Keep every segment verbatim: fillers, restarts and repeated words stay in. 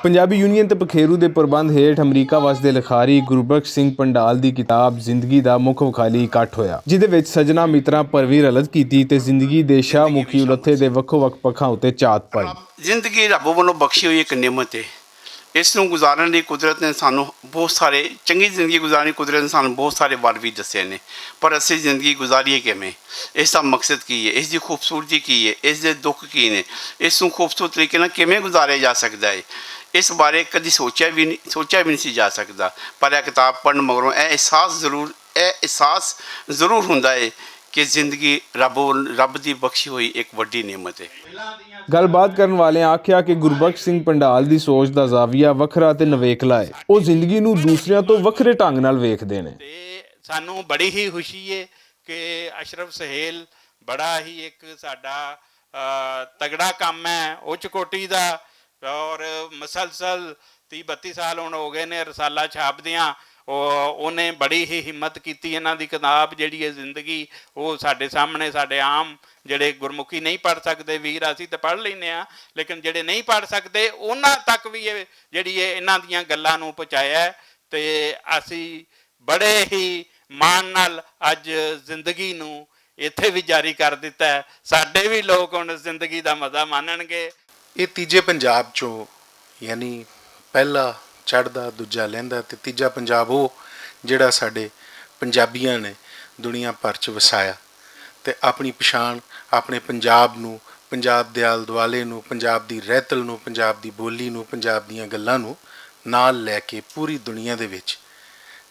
پنجابی یونین تے پکھیرو دے پربند ہیٹھ امریکہ وسدے لکھاری گربخش سنگھ پنڈال دی کتاب زندگی دا مکھ وکھالی اکٹھ ہویا، جس دے وچ سجنا متراں پروی رلت کیتی تے زندگی دے شاہ مکھی التھے دے وکھو وکھ پکھاں اتے چات پائی۔ زندگی رب ولوں بخشی ہوئی ایک نعمت ہے۔ اس نوں گزارن لئی قدرت نے سانوں بہت سارے، چنگی زندگی گزارن لئی قدرت نے سانوں بہت سارے ور بھی دسے نے۔ پر اسی زندگی گزاریے کیویں؟ اس دا مقصد کی ہے؟ اس دی خوبصورتی کی ہے؟ اس دے دکھ کی نے؟ اس نوں خوبصورت طریقے نال کیویں گزاریا جا سکدا ہے؟ اس بارے کدی سوچیا بھی نہیں، سوچیا بھی نہیں سی جا سکدا۔ پر یہ کتاب پڑھن مگروں یہ احساس ضرور، یہ احساس ضرور ہوندا ہے کہ زندگی رب، رب دی بخشی ہوئی ایک وڈی نعمت ہے۔ گل بات کرن والے آکھیا کہ گربخش سنگھ پنڈال دی سوچ دا زاویہ وکھرا تے نویکلا ہے۔ او زندگی نوں دوسریاں توں وکھرے ڈھنگ نال ویکھدے نے۔ تے سانوں بڑی ہی خوشی ہے کہ اشرف سہیل بڑا ہی ایک ساڈا، آ، تگڑا کم ہے، اچ کوٹی دا، اور مسلسل تی بتی سال ہن ہو گئے نے رسالہ چھاپ دیاں۔ او، انہیں بڑی ہی ہمت کیتی، انہاں دی کتاب جڑی ہے زندگی، او ساڈے سامنے، ساڈے عام جڑے گرمکھی نہیں پڑھ سکدے ویر، اسی تے پڑھ لینے آں، لیکن جڑے نہیں پڑھ سکدے، انہاں تک وی یہ جڑی ہے انہاں دیاں گلاں نوں پہنچایا ہے۔ تے اسی بڑے ہی مان نال اج زندگی نوں ایتھے وی جاری کر دتا ہے۔ ساڈے وی لوگ ہن زندگی دا مزہ مانن گے۔ یہ تیجے پنجاب چوں، یعنی پہلا چڑھدا، دوجا لہندا تے تیجا پنجاب، وہ جڑا ساڈے پنجابیاں نے دنیا بھر چ وسایا تے اپنی پچھان، اپنے پنجاب نوں، پنجاب دے آل دوالے نوں، پنجاب دی رہتل نوں، پنجاب دی بولی نوں، پنجاب دیاں گلاں نوں نال لے کے پوری دنیا دے وچ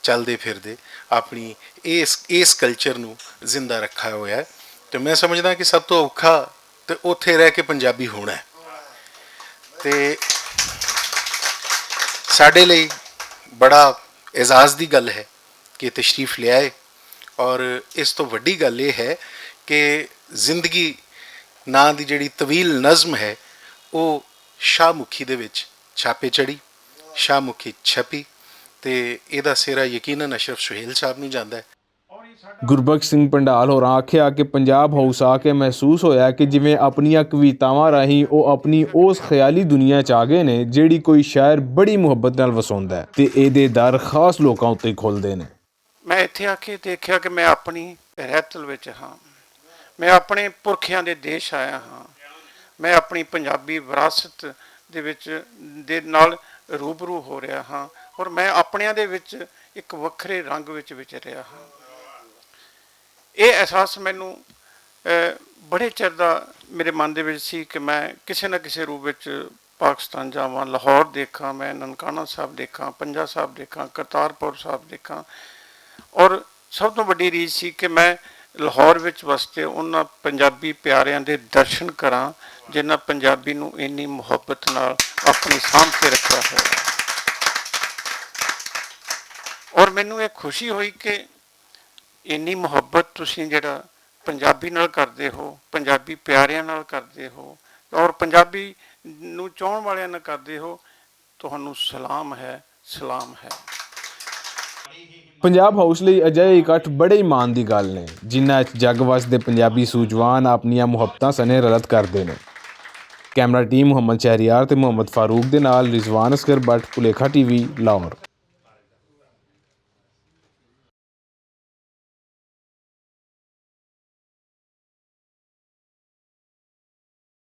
چلدے پھردے اپنی اس، اس کلچر نوں زندہ رکھا ہویا ہے۔ تے میں سمجھدا کہ سب تو اوکھا تے اوتھے رہ کے پنجابی ہونا ہے۔ تے ساڈے لئی بڑا اعزاز دی گل ہے کہ تشریف لے آئے، اور اس تو وڈی گل یہ ہے کہ زندگی ناں دی جڑی طویل نظم ہے، وہ شاہ مکھی دے وچ چھاپے چڑھی، شاہ مکھی چھپی، تے ایہدا سہرا یقیناً اشرف سہیل صاحب نوں جاندا ہے۔ گربخش سنگھ پنڈال ہوراں آکھیا کہ پنجاب ہاؤس آ کے محسوس ہویا کہ جویں اپنیاں کویتاواں راہیں او اپنی اس خیالی دنیا چ آ گئے نے جیہڑی کوئی شاعر بڑی محبت نال وسوندا ہے تے ایہدے در خاص لوکاں اتے کھلدے نے۔ میں اتھے آ کے دیکھیا کہ میں اپنی رہتل وچ ہاں، میں اپنے پرکھیاں دے دیش آیا ہاں، میں اپنی پنجابی وراثت دے وچ، دے نال روبرو ہو رہیا ہاں، اور میں اپنیاں دے وچ اک وکھرے رنگ وچ وچریا ہاں۔ ایہہ احساس مینوں بڑے چیر دا میرے من دے وچ سی کہ میں کسے نہ کسے روپ وچ پاکستان جاواں، لاہور دیکھاں، میں ننکانہ صاحب دیکھاں، پنجا صاحب دیکھاں، کرتارپور صاحب دیکھاں۔ اور سب توں وڈی ریس سی کہ میں لاہور وچ وسدے انہاں پنجابی پیاریاں دے درشن کراں، جنہاں پنجابی نوں اینی محبت نال اپنی سانبھ کے رکھیا ہویا۔ اور مینوں ایہہ خوشی ہوئی کہ اینی محبت تسیں جیہڑا پنجابی نال کردے ہو، پنجابی پیاریاں نال کردے ہو، اور پنجابی نوں چاہن والیاں نال کردے ہو، تہانوں سلام ہے، سلام ہے۔ پنجاب ہاؤس لئی اجہے اکٹھ بڑے ایمان دی گل نے، جنہاں اچ جگ وس دے پنجابی سوجوان اپنیاں محبتاں سنے رلت کردے نے۔ کیمرہ ٹیم محمد شہریار تے محمد فاروق دے نال رضوان اصغر بٹ، پلیکھا ٹی وی، لاہور۔